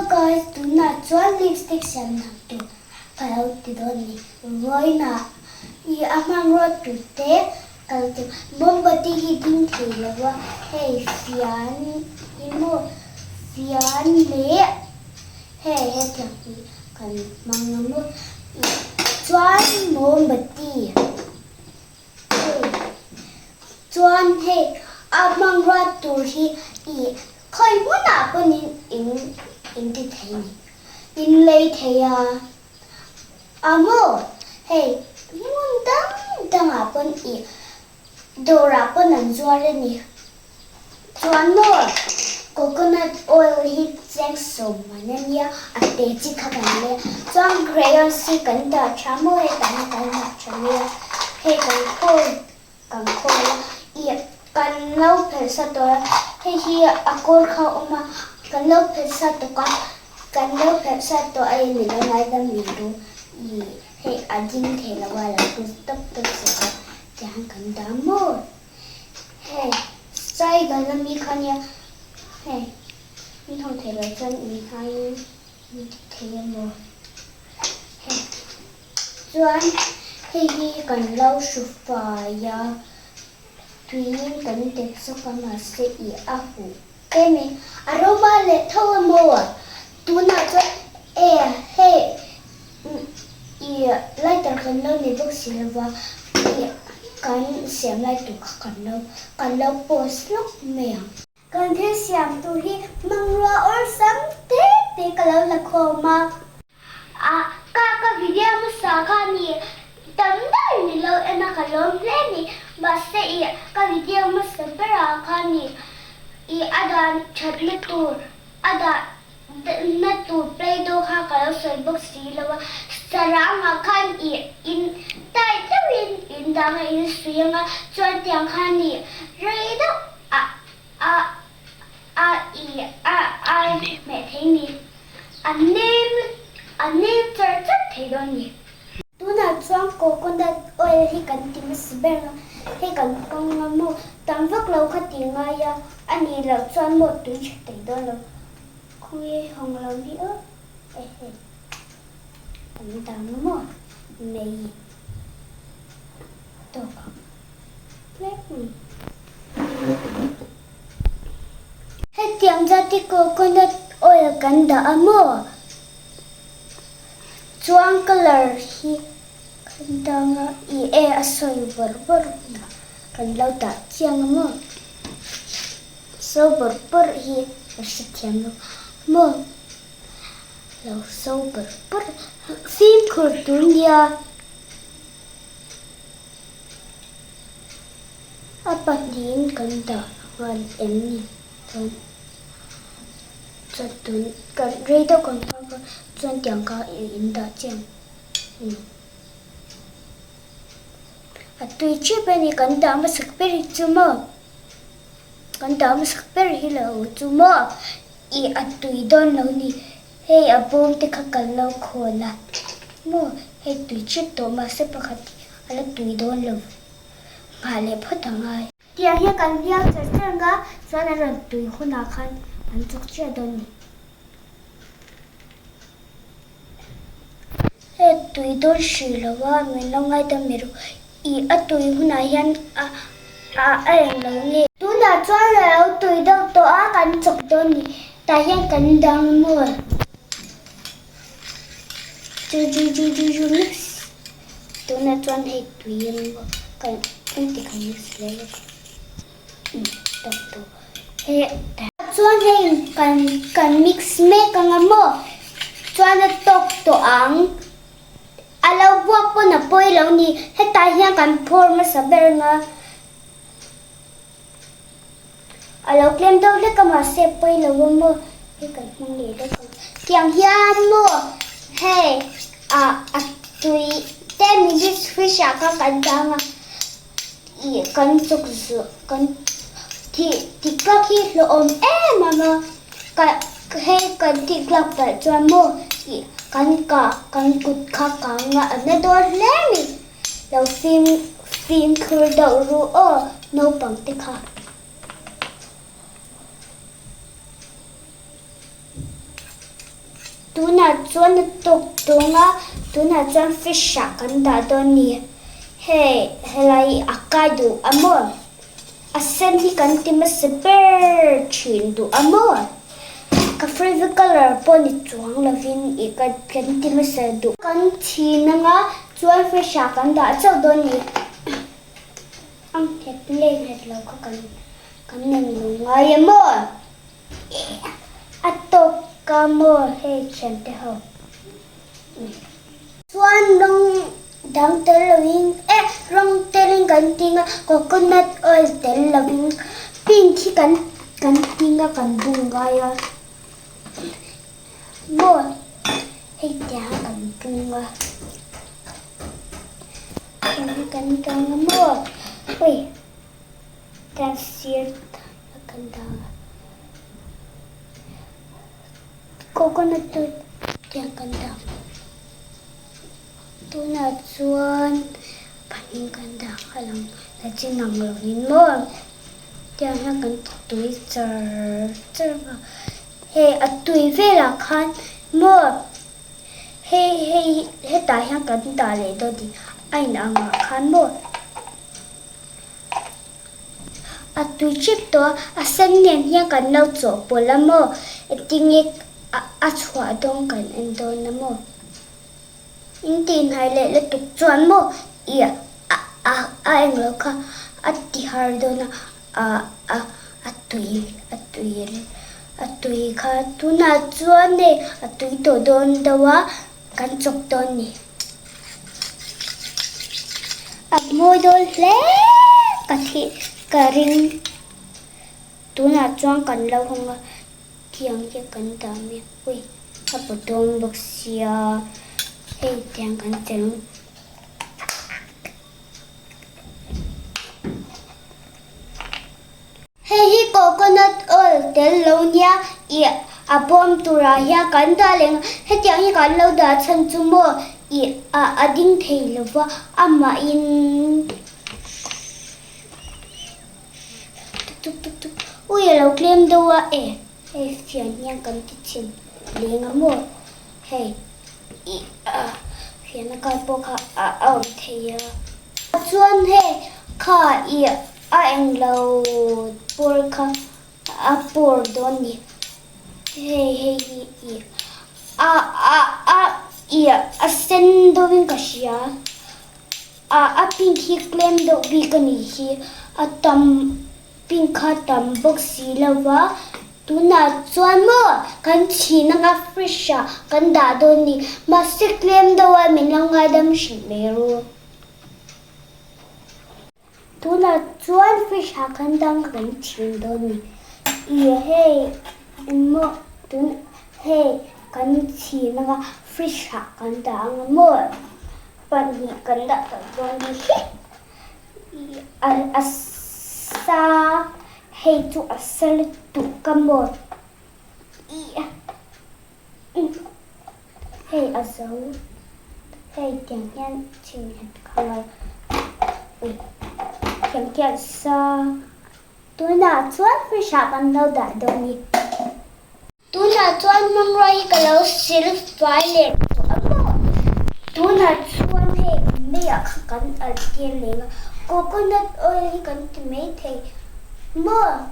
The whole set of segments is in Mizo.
guys, tunah chuan lipstick siam dan tur ka lo ti dawn a ni. Vawiinah i a hmanrua tur te ka lo ti a, mombati hi ding thei lo va, hei fian hi maw fian leh hei hetiang hi kan hmang a maw chuan mombati hei chuan hei a hmanrua tur hi i Khawi hmunah pawhin in in ti thei ni, in lei thei a, a maw? Hei hmun dang dangah pawn i dawrah pawn an zuar a ni. Chuan maw coconut oil hi cheng 10 a nia, a te chi kha kan lei a, chuan crayons hi kan dah tha maw hetah hian kan dah tha mai a, hei kan khawi Kan khawl a, i kan lo phelh sa tawh a, hei hi a kawl kha a awm a, kan lo phelh sa tawk a, kan lo phelh sa tawh a in ilo ngaidam min duh, i hei a ding thei lo a, lo lut tawp tawp sak a, tiang kan dah maw? Hei cycle ami kha nia, hei min hawng thei lo chuan in hnaiin min ti thei a maw? Hei. Chuan hei hi kan lo hru fai a, tuiin kan dep zawk a mahse i a huh em e, a roma leh tho emaw tunah chuan e hei i lighter kan lo nei bawk si lova i kan siam lai tur kha kan lo kan lo pause lawk mai ang. Kan thil siam tur hi hmangrua awlsam te te ka lo la khawm a. A ka ka video hmasa kha ni tam deuh in ni lo en a ka lawm hle ni. Mahse i ka video hmasa berah kha ni i a dan thatna tur a dah na tur play doh kha ka lo sawi bawk si lo a. Sarangah khan i in tai deuhin in dang a in suih ang a chuan tiang khan i rei deuh A a a i a ai hmeh thei ni. A nem a nem char char thei dawn ni. Tunah chuan coconut oil hi kan ti hmasa ber a, hei kan hmang a maw, tam vak lo kha ti ngai a, a nih loh chuan maw tui tha thei dawn lo. Khawnge hawng lo hi aw, ehe kan dang a maw, mei tawk ang. Hetiang zat hi coconut oil kan dah a maw? Chuan colour hi kan dang a, ih e a sawi bawrh bawrh hunah kan lo dah chiang a maw? So bawrh bawrh hi ka hrethiam lo maw? Lo so bawrh bawrh fimkhur tur nia. A pahnihin kan dah nghal em ni chuan chuan tun kan rei deuh kan nghak a chuan tiang kha i in dah chiang umm a tui chip a ni kan dah hmasak ber hi chu maw kan dah hmasak ber hi lo chu maw ih a tui dawn lo ni hei a bawm te kha kan lo khawn a maw hei tui chip tawh mahse pakhat hi a la tui dawn lo. Nghah leh phawt a ngai. Tiang hian kan hliau char char ang a, chuan a rawn tui hunah khan an chawk chiah dawn ni. He tui dawn hrih lo a, min lo ngaidam mai rawh. I a tui hunah hian a a a eng lo nge. Tunah chuan a lo tui deuh tawh a, kan chawk dawn ni. Tah hian kan dang maw? Chu chu chu chu chu mix. Tunah chuan hei tui a ni bawk kan engti kan mix leh bawk a umm tawk tawh hei chuan hei kan kan mix mek ang a maw chuan a tawk tawh ang a lo buak pawn a pawi lo ni hetah hian kan phawr hmasa ber ang a a lo tlem deuh hlek a mahse a pawi lo a maw hei kan hmang leh deuh ang tiang hian maw hei ah a tui te minutes fish ah kha kan dang a ih kan chuk zuah kan tih tih tlak hi hlauhawm em em a ka hei kan tih tlak palh chuan maw ih kan kah kan kut kha kang a a na dawn hle a ni. Lo fim fimkhur deuh ru aw naupang te kha. Tunah chuan a tawk dawn a, tunah chuan fish ah kan dah dawn a ni. Hei helai hi a kai duh a maw? A sen hi kan ti hmasa ber thin duh a maw? Ka favourite colour pawh ni chuang lovin ih ka kan ti hmasa duh. Kan chhin anga chuan fish ah kan dah chauh dawn a ni. A nghet nge nghet lo kha kan kan nen lo ngai a maw? A tawk ka maw hei thiante ho. Chuan rawng dang tel lovin eh rawng telin kan ting a coconut oil tel lovin pink hi kan kan ting a kan bung ngai a maw hei tiang kan bung a tiang hi kan dang a maw ui tiang sir kan dang a. Coconut tui tiang kan dah. Tunah chuan pahnih kan dah a lang la chin ang lovin maw tiang hian kan ti tui char char a. Hei a tui velah khan maw hei hei hetah hian kan dah leh dawn tih a inang ah khan maw. A tui chip tawh a, a sen nen hian kan lo chawhpawlh a maw? Engtinge a chhuah dawn kan en dawn a maw? In tihhnai leh lutuk chuan maw i a a englo kha a ti har dawn a, a a a tui a tui a tui kha tunah chuan hei a tui tawh dawn deuh a kan chawk dawn ni. A mawi dawn hle ka thih ka ring tunah chuan kan lo hawng a tiang hi kan dah mai a ui a paw dawn bawk sia hei tiang kan chelh ang. Hei hi coconut oil tel lo nia ih a bawm turah hian kan dah leng a, hetiang hi kan lo dah chhan chu maw ih a a ding thei lo va, amahin tuk tuk tuk tuk ui a lo tlem deuh a e hei fian hian kan ti chhin leng a maw hei ih a fian a kai pawh kha a awm thei a chuan hei kha ih A englo pur kha a pur dawn ni. Hei hei hi i a a a i a sen deuhin ka hria. A a pink hi tlem deuh bik a nih hi. A tam pink kha tam bawk si lo va. Tunah chuan maw kan chhin anga fridge ah kan dah dawn ni. Mahse tlem deuh a min lo ngaidam hrih mai ru. Tunah chuan fish ah khan dang kan thin dawn ni. Ih hei engmaw tun hei kan chhin anga fish ah kan dah anga maw pahnih kan dah tawh dawn ni hi. Ih a sa hei chu a sa lutuk a maw ih Hei a zo, hei tiang hian chhin nghet ka ngai ui tiang khian sa tunah chuan fish ah kan lo dah dawn ni. Tunah chuan hmanrua hi ka lo sil fai leh tawh a maw? Tunah chuan hei meiah kha kan alh tir leng a, coconut oil hi kan ti mai thei maw?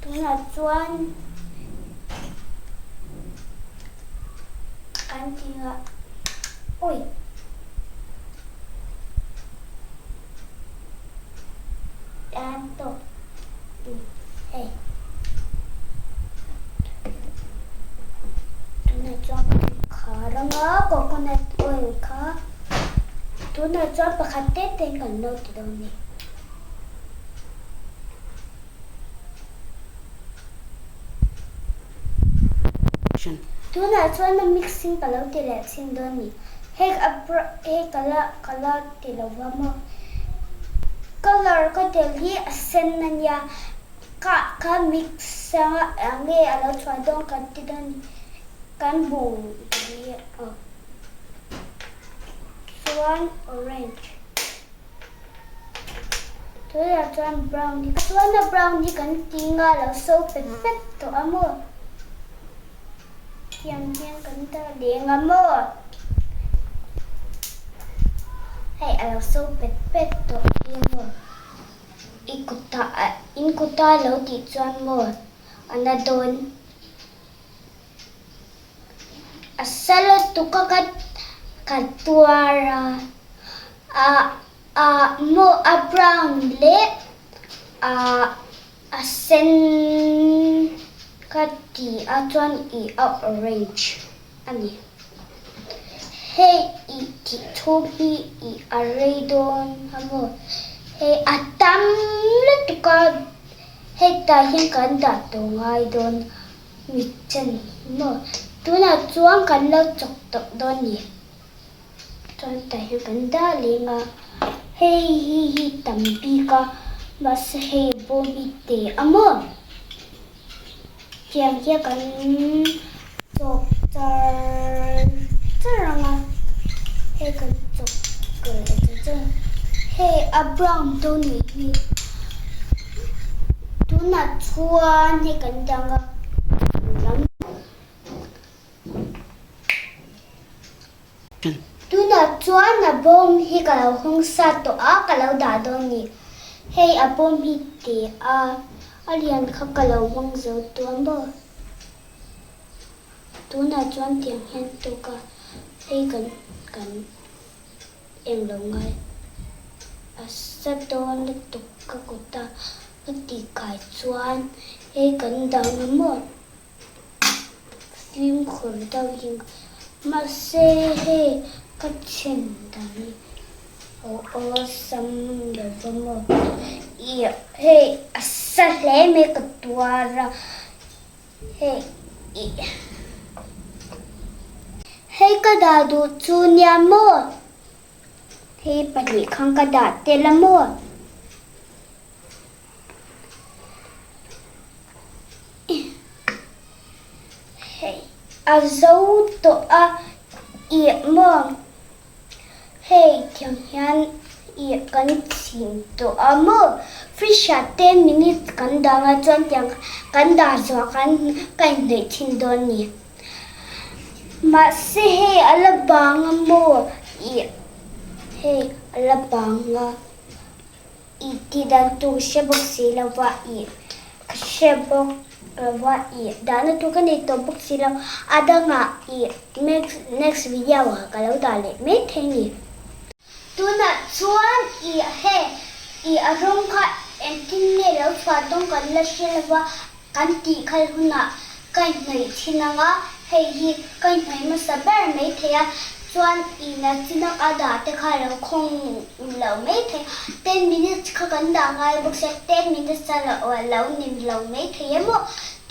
Tunah chuan. Kan ti a ui. Tan tawk hei. Tunah chuan kan khar anga coconut oil kha tunah chuan pakhat te te in kan lo ti dawn a ni. Tunah chuan a mixing ka lo ti leh chhin dawn ni. Hei a hei ka la ka la ti lo va maw. Colour ka tel hi a sen a nia. Ka ka mix anga eng nge a lo chhuah dawn kan ti dawn ni. Kan bung hi aw. Chuan orange. Tunah chuan brown hi chuan a brown hi kan ti nga lo so pet pet tawh a maw? Tiang hian kan dah leng a maw? Hei a lo so pet pet tawh hi a maw? I kuta in kuta lo tih chuan maw a na dawn? A sa lutuk a ka ka tuar a, a a maw a brown leh a A sen ka ti a chuan i a orange a ni. Hei i tih chhung hi i a rei dawn a maw? Hei a tam lutuk a, hetah hian kan dah tawh ngai dawn mit chen maw? Tunah chuan kan lo chawk tawh dawn ni. Chuan tah hian kan dah leng a, hei hi hi tam bik a, mahse hei bawm hi te a maw? Tiang hian kan chawk char char ang a, hei kan chawk leh char char ang, hei a brown deuh nih hi, tunah chuan hei kan dang a lam. Tunah chuan a bawm hi ka lo hawng sa tawh a, ka lo dah dawn ni. Hei a bawm hi ti a, a lian kha ka lo hmang zo tawh a maw? Tunah chuan tiang hian tuk a, hei kan kan eng lo ngai. A sa dawn lutuk ka kut a, ka tih kai chuan hei kan dang a maw? Fimkhur deuh in mahse hei ka chhin dan hi a awlsam lo va maw ih hei a sa hle mai ka tuar a hei ih hei ka dah duh chu nia maw hei pahnih khan ka dah tel a maw. Hei a zo tawh a ih maw hei tiang hian ih kan chhin tawh a maw fridge ah ten minute kan dang a chuan tiang kan dah zawh khan ka inhnawih thin dawn a ni mahse hei a la bang a maw ih hei a la bang a. I ti dan tur hre bawk si lo va, i ka hre bawk lo va, i dahna tur ka nei tawh bawk si lo, a dangah i next next video ah ka lo dah leh mai thei ni. Tunah chuan i he i a rawng kha engtin nge lo chhuah dawn kan la hre lo va, kan tih khal hunah ka inhnawih thin ang a, hei hi ka inhnawih hmasa ber mai thei a, chuan ina chinak a dah te kha lo khawng lo mai thei a, ten minutes kha kan dah ngai bawk sia, ten minutes a lo ni lo mai thei em aw,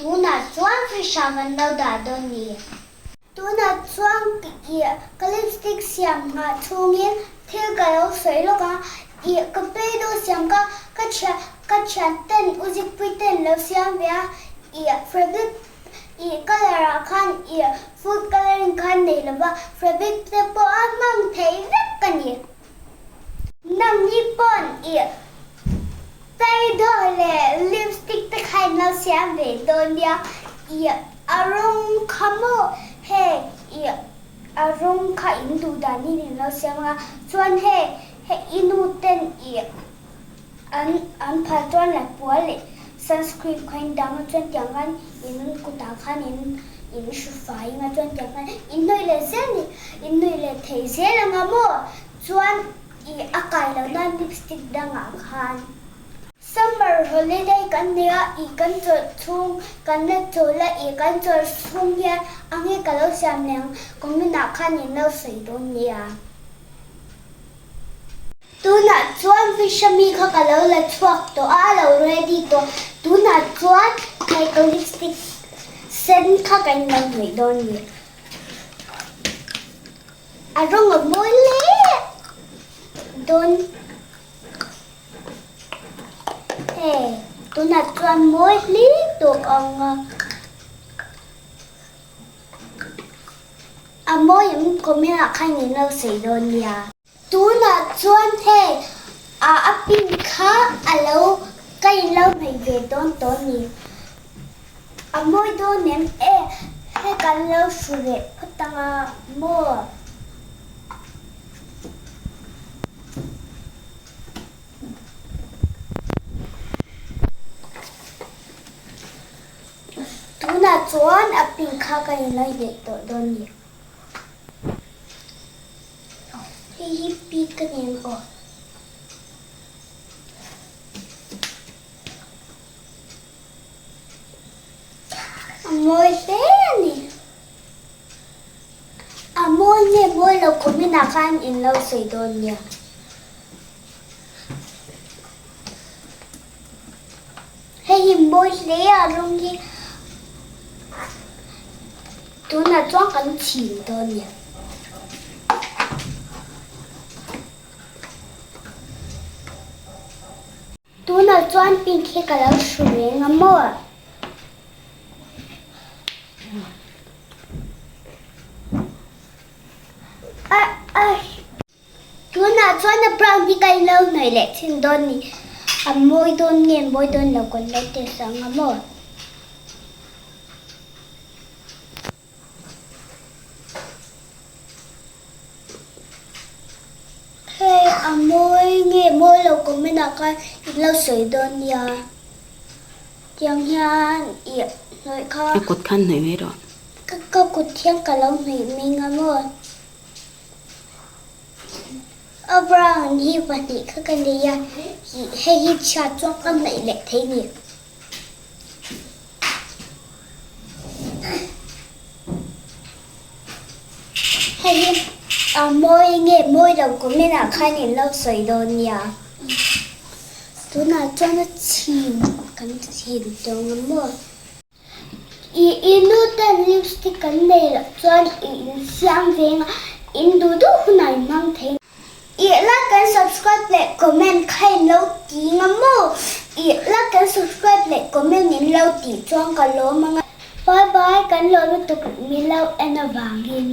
tunah chuan fridge ah kan lo dah dawn ni. Tunah chuan ih ka lipstick siam nghah chhungin thil ka lo sawi lawk a, ih ka play-doh siam kha ka thian ka thian ten u zikpui ten lo siam ve a, ih fabric ih colour ah khan ih food colouring khan nei lova fabric te pawh a hmang thei vek ka ni. Nangni pawn ih play-doh leh lipstick te kha in lo siam ve dawn nia, ih a rawng kha maw hei ih a rawng kha in duh danin in lo siam anga chuan hei hei i nu ten ih an an phal chuan la pual leh sunscreen kha in dang a chuan tiang khan in kutah khan in in hru fai anga chuan tiang khan in hnawih leh zel ni in hnawih leh thei zel anga maw. Chuan i a kai lo nan lipstick dangah khan. Summer holiday kan nei a, i kan chawlh chhung kan la chawl a, i kan chawlh chhung hian a nge ka lo siam leh ang, comment ah khan in lo sawi dawn nia. Tunah chuan fish a mi kha ka lo la chhuak tawh a, a lo ready tawh. Tunah chuan hei ka lipstick sen kha ka in lo hnawih dawn ni. A rawng a mawi hle dawn. Hei tunah chuan mawi hle tawh ang a. A mawi em comment ah khan in lo sawi dawn nia. Tunah chuan hei a a pin kha a lo ka in lo hnaih ve dawn tawh a ni. A mawi dawn em? E. Hei kan lo hru leh phawt anga maw? Tunah chuan a pink kha ka inlai leh tawh dawn ni. Hei hi pink a ni ang aw. A mawi hle a ni. A mawi nge mawi lo comment ah khan in lo sawi dawn nia. Hei hi mawi hle a rawng hi tunah chuan kan chhin dawn nia. Tunah chuan pink hi ka lo hru reng a maw? Tunah chuan a brown hi ka lo hnawih leh thin dawn ni. A mawi dawn nge mawi dawn lo kan lo test ang a maw? Hei a mawi nge mawi lo comment ah khan in lo sawi dawn nia tiang hian ih hnawih kha. A kut khan hnawih mai rawh. Ka kut hian ka lo hnawih mai nga maw. A brown hi pahnih kha ka nei a ih hei hi chhiat chuan ka hnawih leh thei ni. Hei hi a mawi nge mawi lo comment ah khan in lo sawi dawn nia. Tunah chuan a chhin kan chhin tawng a maw. I i nu ten lipstick an nei loh chuan i insiam veng a, in duh duh hunah in hmang thei. I like and subscribe leh comment kha in lo ti nga maw? I like and subscribe leh comment in lo tih chuan ka lawm ang a. Bye bye kan lawm lutuk min lo en avangin.